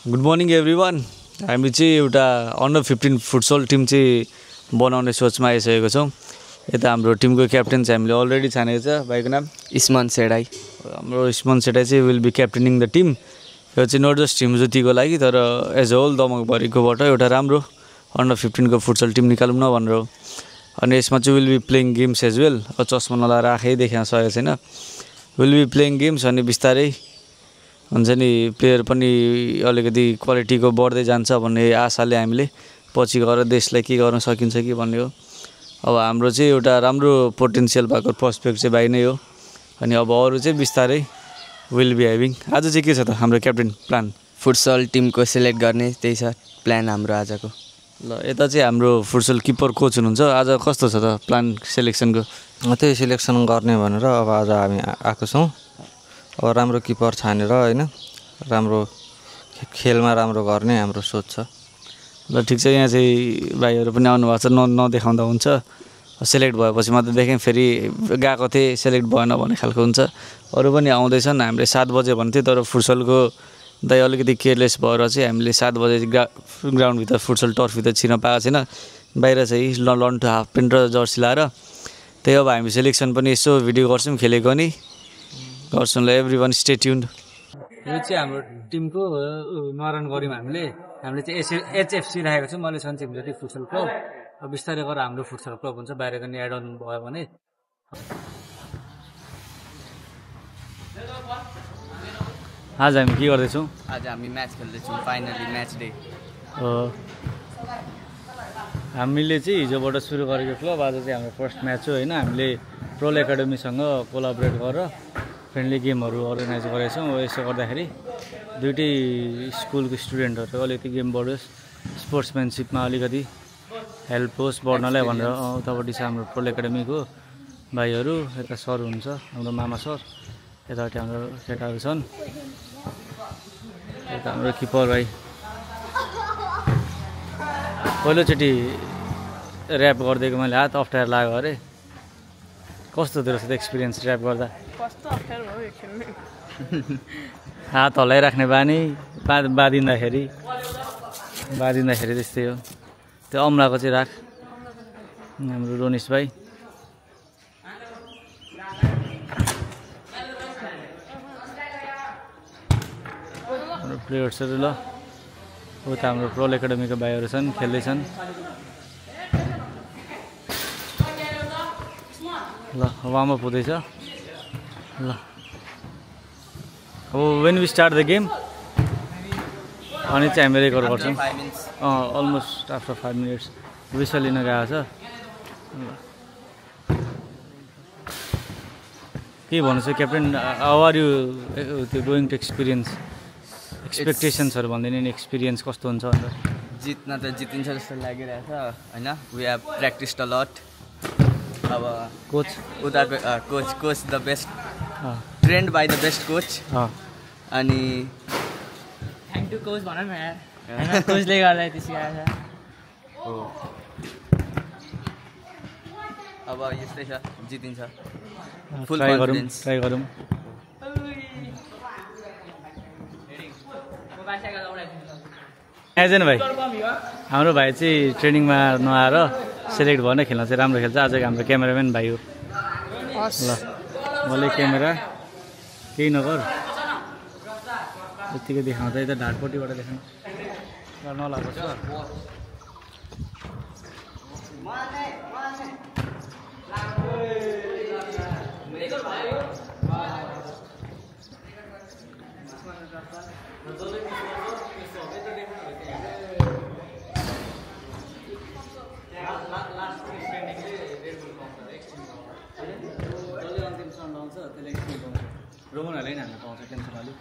Good morning everyone. हामी चाहिँ एउटा अन्डर 15 फुटसल टिम चाहिँ बनाउने सोचमा आइसकेको छौँ। यता हाम्रो टिमको क्याप्टेन चाहिँ हामीले अलरेडी छानेको छ। भाइको नाम इस्मान सेडाई। हाम्रो इस्मान सेडाई चाहिँ विल बी क्याप्टेनिङ द टिम। यो चाहिँ नट जस्ट टिम ज्योतिको लागि तर एज अ होल दमकभरिकोबाट एउटा राम्रो अन्डर 15 को फुटसल टिम निकालौँ न भनेर हो। अनि यसमा चाहिँ will be playing games as well. चस्मा नलाएर आँखै देख्न सकेको छैन। विल बी प्लेइङ गेम्स अनि बिस्तारै हुन्छ नि प्लेयर पनि अलिकति क्वालिटीको बढ्दै जान्छ भन्ने आशाले हामीले पछि गएर देशलाई के गर्न सकिन्छ कि भन्ने हो। अब हाम्रो चाहिँ एउटा राम्रो पोटेन्सियल भएको प्रोस्पेक्ट चाहिँ भाइ नै हो। अनि अब अरू चाहिँ बिस्तारै विल बी ह्याभिङ। आज चाहिँ के छ त हाम्रो क्याप्टेन प्लान? फुटसल टिमको सिलेक्ट गर्ने त्यही छ प्लान हाम्रो आजको। ल यता चाहिँ हाम्रो फुटसल किपर कोच हुनुहुन्छ। आज कस्तो छ त प्लान सेलेक्सनको? त्यही सिलेक्सन गर्ने भनेर अब आज हामी आएको छौँ। अब राम्रो किपर छानेर हैन राम्रो खेलमा राम्रो गर्ने हाम्रो सोच छ। ल ठिक छ। यहाँ चाहिँ भाइहरू पनि आउनुभएको छ। नदेखाउँदा हुन्छ। सेलेक्ट भएपछि मात्रै देखेँ, फेरि गएको थिएँ सेलेक्ट भएन भन्ने खालको हुन्छ। अरू पनि आउँदैछन्। हामीले 7 बजे भन्थ्यो तर फुटसलको दाइ अलिकति केयरलेस भएर चाहिँ हामीले 7 बजे ग्राउन्डभित्र फुटसल टर्फभित्र छिर्न पाएको छैन। बाहिर चाहिँ लन्ठ हाफ पेन्ट र जर्सी लाएर। त्यही अब हामी सेलेक्सन पनि यसो भिडियो गर्छौँ खेलेको नि गर्छौँ। ल एभ्री वान स्टे ट्युन्ड। यो चाहिँ हाम्रो टिमको नरान गऱ्यौँ हामीले चाहिँ एचएफसी राखेको छौँ। मैले सन्चेप जति फुटसल क्लब। अब बिस्तारै गरेर हाम्रो फुटसल क्लब हुन्छ। बाहिरको नि एड अन भयो भने। आज हामी के गर्दैछौँ? आज हामी म्याच खेल्दैछौँ। Finally match day. हामीले चाहिँ हिजोबाट सुरु गरेको क्लब आज चाहिँ हाम्रो फर्स्ट म्याच हो होइन। हामीले प्रोल एकाडेमीसँग कोलाबोरेट गरेर फ्रेन्डली गेमहरू अर्गनाइज गरेका छौँ। यसो गर्दाखेरि दुइटै स्कुलको स्टुडेन्टहरू अलिकति गेम बढोस्, स्पोर्ट्सम्यानसिपमा अलिकति हेल्प होस् बढ्नलाई भनेर उतापट्टि छ हाम्रो प्रोल एकाडेमीको भाइहरू। यता सर हुन्छ हाम्रो मामा सर। यतापट्टि हाम्रो केटाहरू छन्। यता हाम्रो किपर भाइ पहिलोचोटि ऱ्याप गरिदिएको मैले हात अप्ठ्यारो लाग्यो अरे। कस्तो थियो रहेछ एक्सपिरियन्स ऱ्याप गर्दा? हात हल्लाइराख्ने बानी बाँधिँदाखेरि त्यस्तै हो। त्यो अम्लाको चाहिँ राख। हाम्रो रोनिस भाइ हाम्रो प्लेयर्सहरू। ल उता हाम्रो प्रोल एकाडेमीको भाइहरू छन् खेल्दैछन्। ल वार्मअप हुँदैछ। ल अब when we start the game अनि चाहिँ हामी रेकर्ड गर्छौँ। अलमोस्ट आफ्टर 5 मिनट्स विसल लिन गएको छ। के भन्नु छ क्याप्टेन? हाउ आर यु त्यो गोइङ टु एक्सपिरियन्स? एक्सपेक्टेसन्सहरू भन्दैन नि एक्सपिरियन्स कस्तो हुन्छ भनेर? जित्न त जितिन्छ जस्तो लागिरहेछ होइन। We have practised a lot. अब कोच उताको coach the best trained by the best coach. अनि थ्याङ्क यू कोच भन न यार। कोचले गर्दा यति सिकाएको छ। अब यस्तै छ जितिन्छ। फुल कन्फिडेन्स ट्राई गरौँ। आइजन भाइ हाम्रो भाइ चाहिँ ट्रेनिङमा नआएर सेलेक्ट भएर खेल्न चाहिँ राम्रो खेल्छ। आजको हाम्रो क्यामेराम्यान भाइ हो। ल मैले क्यामेरा केही नगर यत्तिकै देखाउँदा यता ढाडपट्टिबाट देखाउनु नलाएको छ। रोमनहरूलाई हामी पाउँछ टेन्सन अलिक।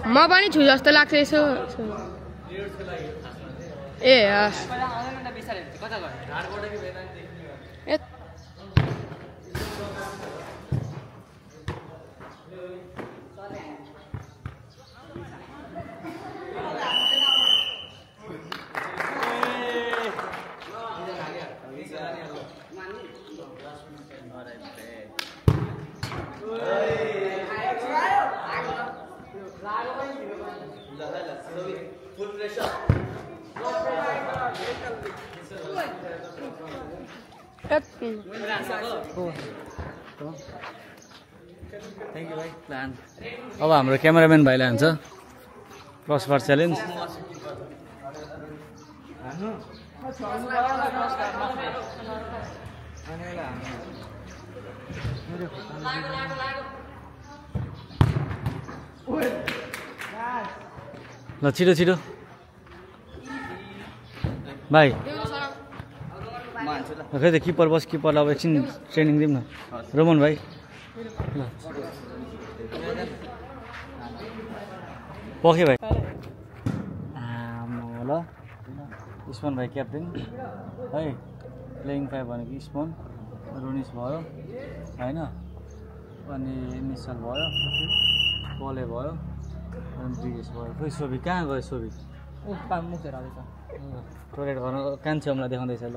म पनि छु जस्तो लाग्छ यसो ए हस् थ्याङ्क यू भाइ प्लान अब हाम्रो क्यामेराम्यान भाइलाई हुन्छ क्रसबार च्यालेन्ज ल छिटो छिटो भाइ खै त किपर बस किपरलाई अब एकछिन ट्रेनिङ दिउँ न रोमन भाइ ल पखे भाइ ल स्पोन भाइ क्याप्टेन है प्लेइङ 5 भनेको स्पोन रोनिस भयो होइन अनि निश्चल भयो पले भयो अनि ब्रिजेश भयो खोइ सोभी कहाँ गयो सोभी टोइलेट गर्न कान्छेहरूलाई देखाउँदैछ ल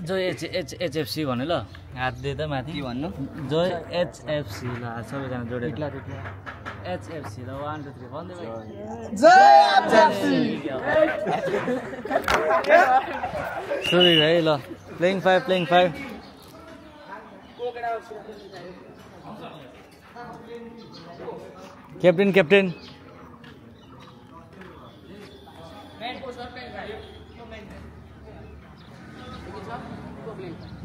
जो एचएफसी भन्यो ल हात दिए त माथि के भन्नु जो एचएफसी ल सबैजना जोडेर एचएफसी ल 1 2 3 भन्दै सोभी भाइ ल प्लेइङ 5 क्याप्टेन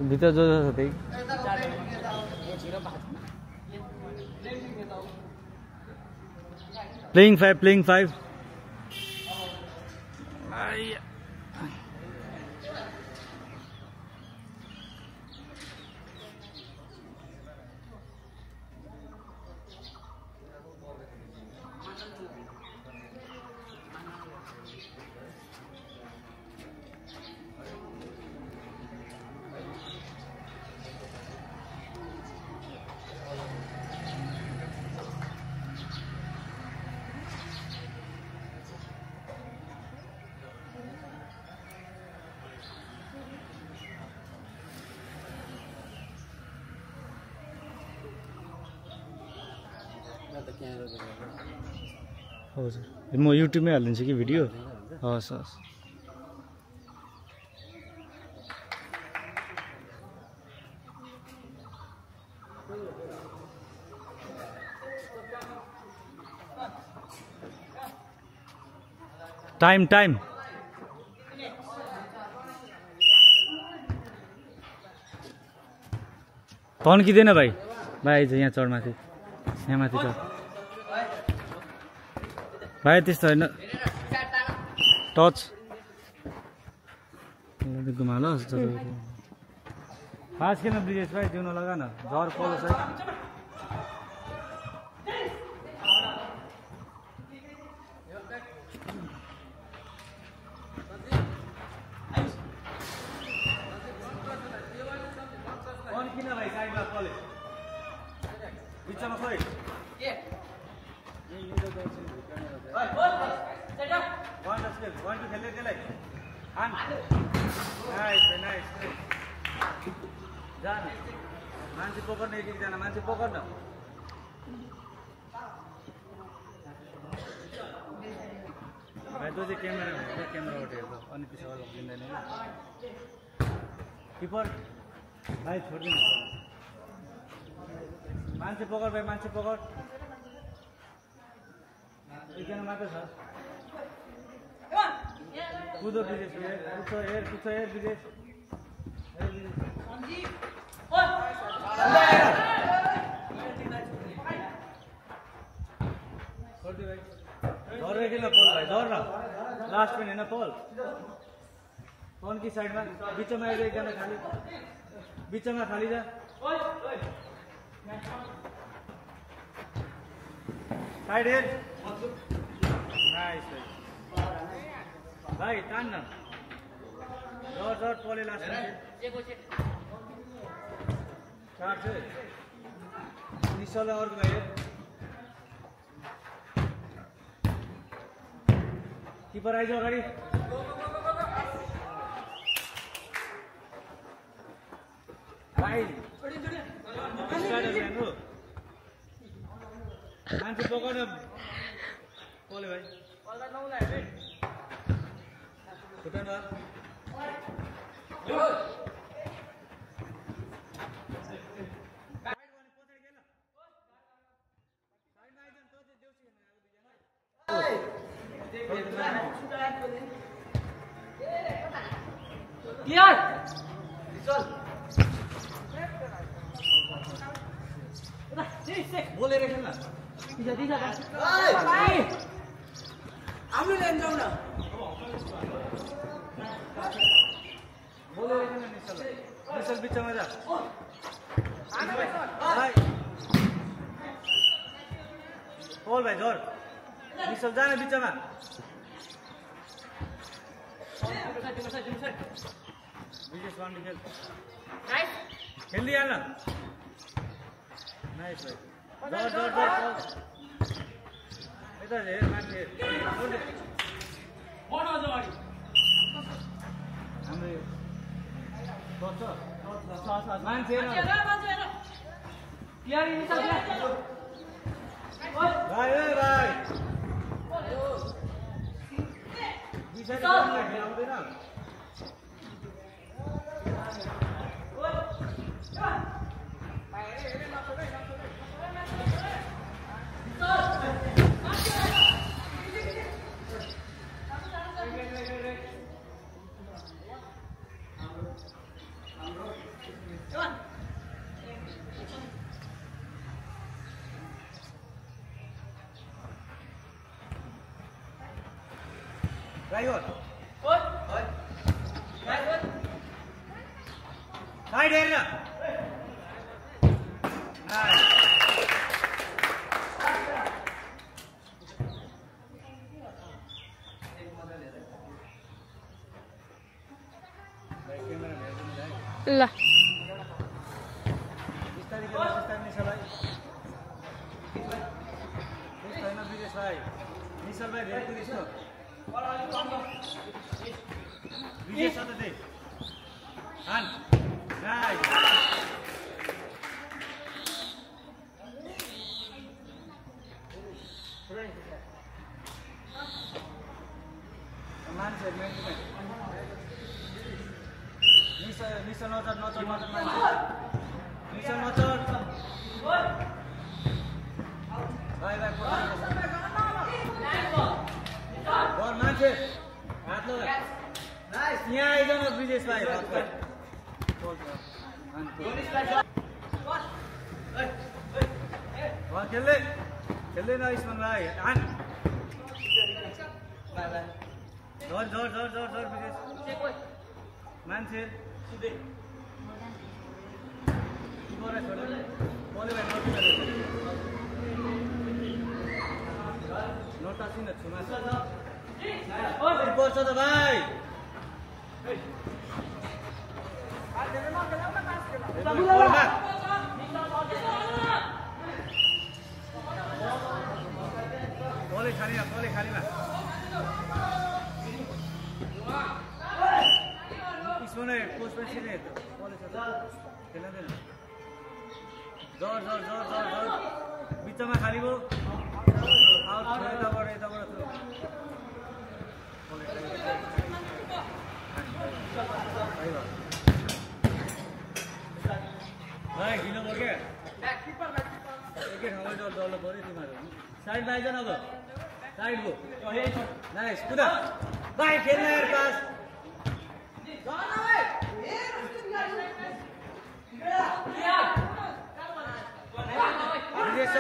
भित्र जो छ त्यही प्लेइङ 5 हजुर म युट्युबमै हालिदिन्छु कि भिडियो हस् टाइम तन्किँदैन भाइ आइज यहाँ चढ माथि यहाँ माथि चढ भाइ त्यस्तो होइन टच घुमा ल खास किन ब्रिजेश भाइ जिउन लगा न झर पलो छ किन भाइ साइडमा पले बिचमा खोइ मान्छे पकड्ने एकजना मान्छे पकड्न भाइ त्यो चाहिँ क्यामेराबाट हेर्छ अनि पछि अलग लिँदैन किपर भाइ छोडिदिनु मान्छे पकड भाइ मान्छे पकड एकजना मात्र छ कुदो विदेश कुछ हेर विदेश झर किन पोल भाइ झर न लास्ट में होइन पोल की साइड में बिचमा एकदम खाली बिचमा खाली जा साइड हेड नाइस भाइ तान न झर पोले लास्ट काट्छ निसले अर्को भाइ कीपर आइज अगाडि मान्छे पकाउन पोले भाइ खुट्टामा बोले रहेछ न हामीले जाउँ न बोले रहेछ न निसल बिचमा जा बोल भाइ झर निसल जाने बिचमा विजेश वान खेल खेलिदिइहाल्न नाइस भाइ झर यता हेर मान्छे हाम्रो मान्छे भाइ भाइ आउँदैन साइड हेर्न ल बिस्तारै निसललाई छैन विदेश भाइ निसल भाइ धेरै पुगेछ विदेश छ त त्यही हान नाइस मान्छे निसल नचर मान्छे निसल नचर भाइ मान्छे हात लगा यहाँ आइज न विदेश भाइ खेल्दैन आयुष्मान भाइ झर विदेश मान्छे नटासिन छुमा पर्छ त भाइ बोले खालीमा इसमें पोस्ट पे सीधे बोले खेलना देना जोर बीच में खाली वो आउट यता भाइ हिँड्नु भयो क्या एकै ठाउँमै डल्लो पऱ्यो तिमीहरू साइड आइज न अब साइड भयो नाइस कुदा भाइ खेल्न यार पास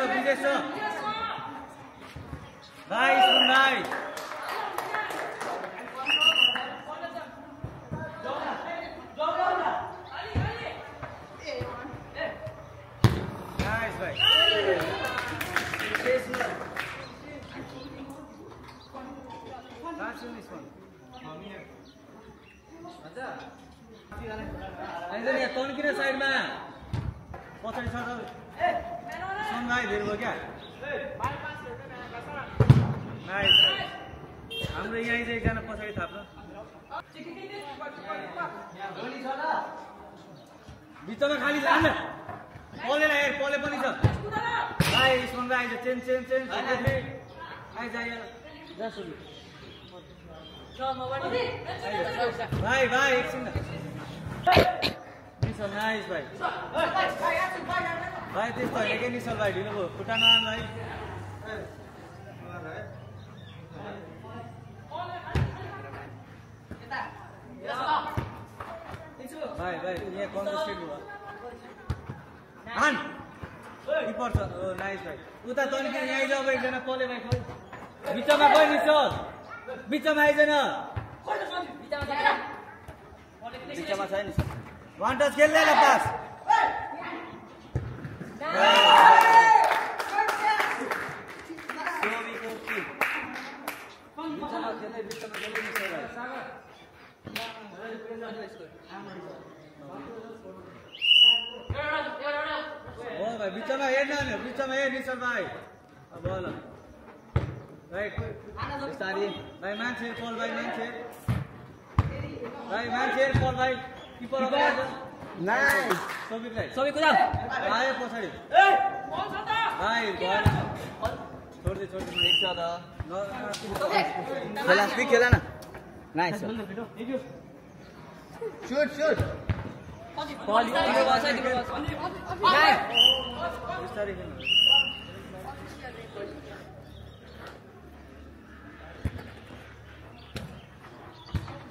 विदेश भाइ सुन भाइ नाइस भाइ तन्किने साइडमा पछाडि छ सुन भाइ धेरै भयो क्या नाइस हाम्रो यहाँ चाहिँ एकजना पछाडि थाप्नु बिचमा खाली छ पले हेर पले पनि छ भाइ सुन भाइ आइज चेन्ज आइज भाइ एकछिन निसल नाइस भाइ त्यस्तो होइन कि निसल भाइ ढिलो भयो खुट्टा नआन भाइ भाइ यहाँ कन्टेस्टेड भयो हान किपर छ नाइस भाइ उता तन्के यहाँ आइज अब एकजना पले भाइ बिचमा गयो निसल बिचमा आइज न बिचमा छ नि वान टच खेल्दैन पास हो भाइ बिचमा हेर्न नि बिचमा हेर निसल भाइ बल राइट बिस्तारी भाइ मान्छे पल भाइ मान्छे पल भाइ किपर नाइस सबै कुरा आयो पछाडि भाइ भएन छोड्दे एक छ त खेला न नाइस शूट बिस्तारै खेल्नु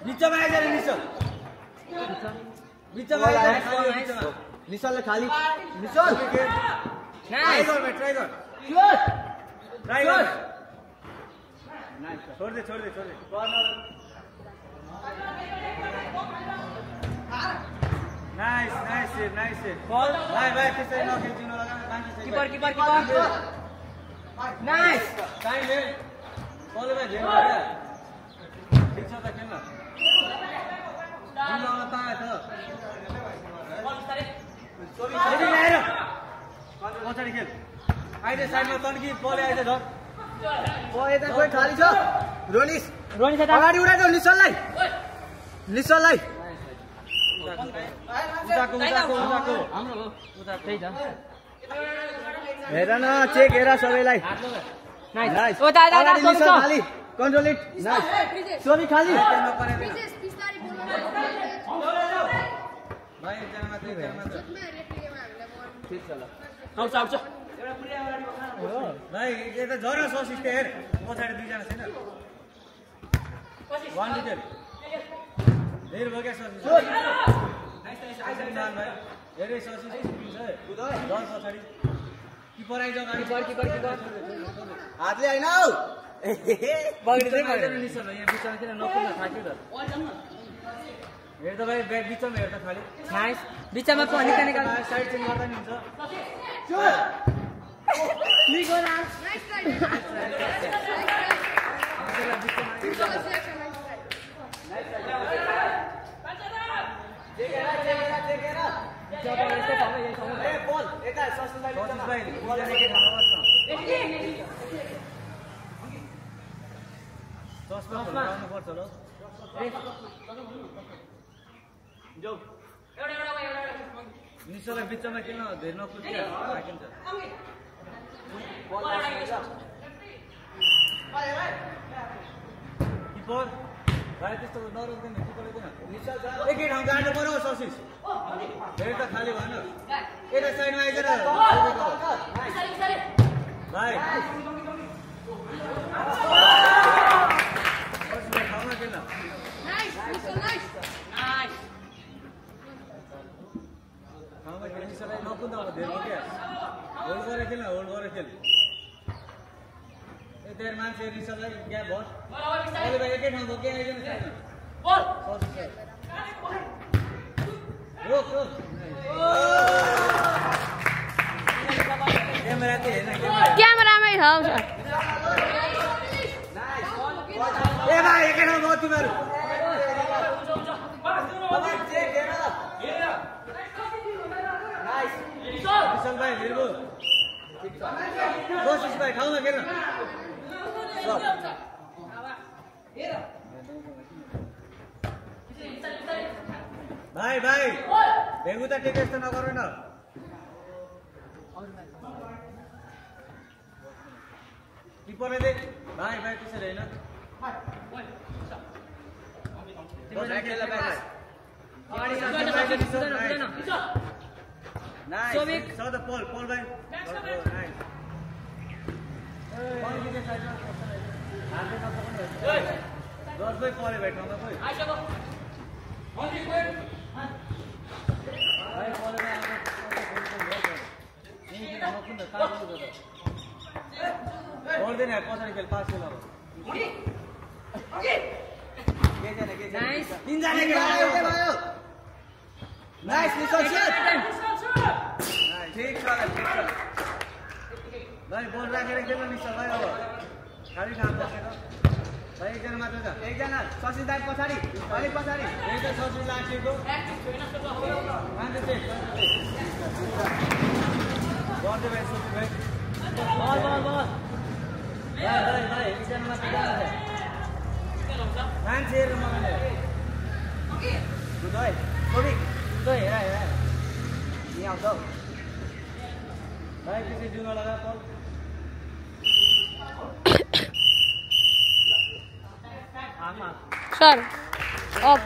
बिचमा आइज निसलले खाली निसल ट्राई गर छोड्दे नाइस भाइ त्यसै नखेल्नु किपर नाइस टाइम ले बोले भाइ धेरै भयो ठिक छ त खेल्न पछाडि खेल आइज साइडमा तन्की पले आइज धर यता कोही खाली छ रोनिस अगाडि उडाइदेऊ निसललाई हेर न चेक हेर सबैलाई कन्ट्रोल इट नाइस सोनी खाली भाइ यता झरा ससिस्ट हेर पछाडि दुईजना छैन वान लिटर धेरै भयो क्या ससिस्ट धेरै ससिस्ट झर पछाडि किपर आइज हातले होइन निसल यहाँ बिचमा किन नपुग्न थाक्यो त हेर त भाइ बिचमा हेर त खालि नाइस बिचमा निकाल साइड चेन्ज गर्दा नि हुन्छ निसललाई बिचमा किन धेरै नकुद्छ राखिन्छ किपर भाइ त्यस्तो नरोक्दैन किपरले एकै ठाउँ गाड्नु पर्यो ससिस धेरै त खाली भएन यता साइडमा आइज भाइ ठाउँमा खेल्न मान्छे रिसलाई ग्याप भयो अहिले भाइ एकै ठाउँ बोके आइजन रोक रोक क्यामेरा चाहिँ हेर्न क्यामेरामै छ सर ए भाइ एकै ठाउँ भयो तिमीहरू विशाल भाइ वीरबु कोशिश भाइ ठाउँमा खेल्न भाइ भाइ भेगु त टेक यस्तो नगर्नु न किपरले दे भाइ भाइ त्यसरी हैन Nice. Saw the Paul भाइ Rose भाइ परे भाइ ठाउँमा कोही बोल्दैन पछाडि खेल पास खेल अब तीनजना भयो नाइस निशल शट ठीक छ भाइ बल राखेर खेल्नु निशल भाइ अब खाली ठाउँ बसेर भाइ एकजना मात्र छ एकजना ससी दाइ पछाडि अलि पछाडि यही त ससी लासेको मान्छे चाहिँ गर्दै भाइ ससी भाइ बल बल बल भाइ भाइ एकजना मात्र जान्छ मान्छेहरू मलाई दुधै कोबी दुधै हेरा हेरा यहाँ आउँछ भाइ त्यसै जुन लगा पल सर अफ